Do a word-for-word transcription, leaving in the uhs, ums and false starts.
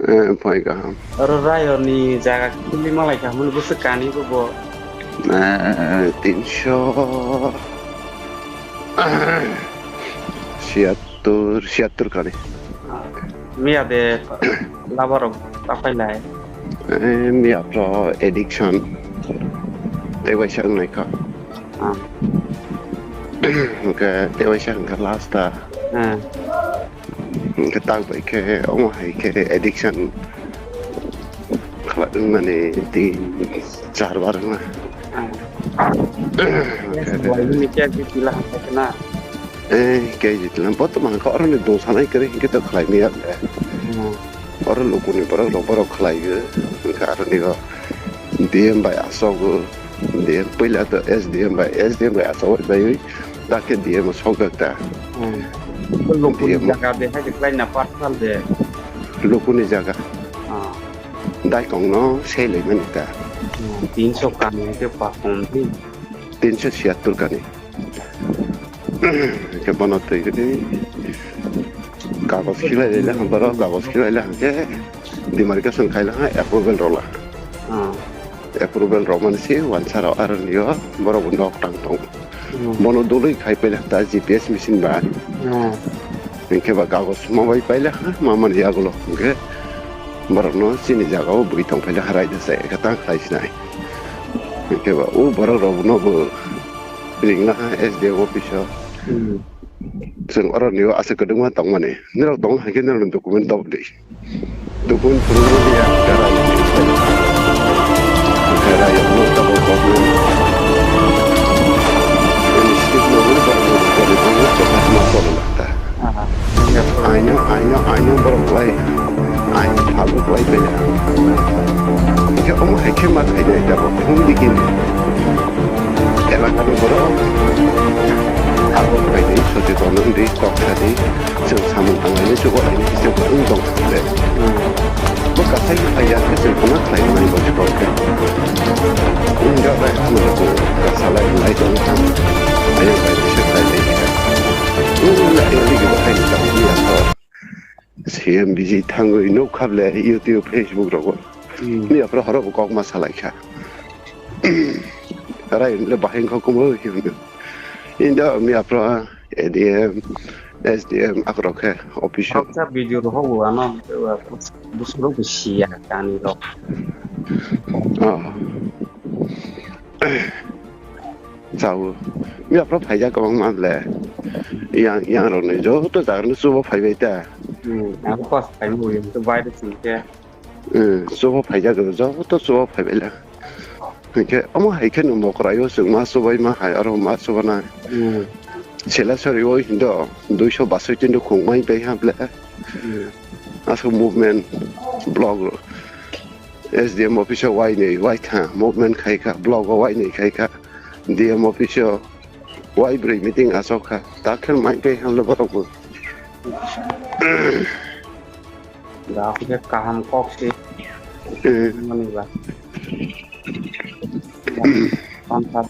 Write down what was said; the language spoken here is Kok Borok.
Eh, phai kaham. Oro Rayo ni jaga kili malai kaham ni bwswk kani bo bo. Eh, tinsho siyattor, siyattor kani. Miya de labar rok ta phai lai. Eh, miya pro addiction. Tei waisa wngnai kha. Ah. Hwnkhe tei waisa hwnkhe last ta. Ah. Hwnkhe tak bai khe omo hai khe addiction khlai wngmani tin char bar wngma. Ah. Hwnkhe Yes, boy, ni kya ki pila hwnkhe na. Eh, kei jitlam, bo to mangkha oroni dong sanai kwrwi hinkhe to khlai maya le. Hmm. Oro lukuni borok rok borok khlai o, hinkhe aroni o D M bai asok o, D M puila to S D M bai, S D M bai asok bai bai, ta khe D M o sok jak ta. Hmm. Lukuni D M jaga de hai khlai na personal de. Lukuni jaga. Ah. Dai kong no sei lai mani ta. Hmm, tinsho kani ke pa kom di. Tinsho siyattor kani. Khe bono twi gini kagos khilai lai le, borok kagos khilai le hwnkhe demarcation khai le approval rwla. Ah. Approval rwmani se wansa rok aroni o borok bo nok tang tongo. Hmm. Bono doloi khai paila ta G P S machine bai. Hmm. Hwnkhe ba kagos ma bai paila ha ma mani yagulo hwnkhe borokno chini jaga o bui tong paila ha raida se khe tang khlai sinai. Hwnkhe ba o borok rok no bo ringna ha S D M office o. Hmm. Chwng oroni o aswk kwdwkma tongmani. Norok tong hai khe norokni document tobdi. Document phunukmani ya, khe raiyokno tabuk government initiative nangmani borok nangmani borok nangmani borok nangmani borok nangmani. Aha. Aino, aino, aino borok lai. Aino phaluk lai bela. Khe omo hai khe ma khainai tabuk. Hum dikin. Elakani borok abo khainai socheton wngdi, kok sadi, chwng samung tanglainai chugo lainai khe chwng wng tong kha le. Bo kathai khe phaiya khe chwng khuna khlai mani bo chwng khe. Wngya bai khuna rok kasa lai lai tong kha. Ayang bai bisi khlai lai kha. Wng wng lai wng lai khe bo khainai tang wngya kho. C M B J thangwi nuk khap le YouTube, Facebook rogo. Hmm. Ni aphra horo bo kok ma salai kha. Rai le bahai kho kumo himno. Indo mi aphra A D M, S D M akhro khe office. Khoroksa video rok bo ano, busuro bo siya kani rok. Oh. Chao. Mi aphra phaijak kwbangma le. Yang, yang rok ni joto jaga ni chubo phaibai ta. Hmm, ang first time bo yung to bai de sing khe. Eh, chubo phaijak, joto chubo phaibaila. Hinkhe omo hai khe no mokrai o chwng ma chubai ma hai aro ma chubanai. Hmm. Sela sori o hindo duiso basoi tin khung mai bai ha ble. Hmm. Aswk movement block S D M office o wainwi waitha movement khai kha, block o wainwi khai kha, D M office o waibrwi meeting achok kha, ta khe mai bai ha ble borok bo. Da khe kaham kok se. Eh. Mani ba. Tongthar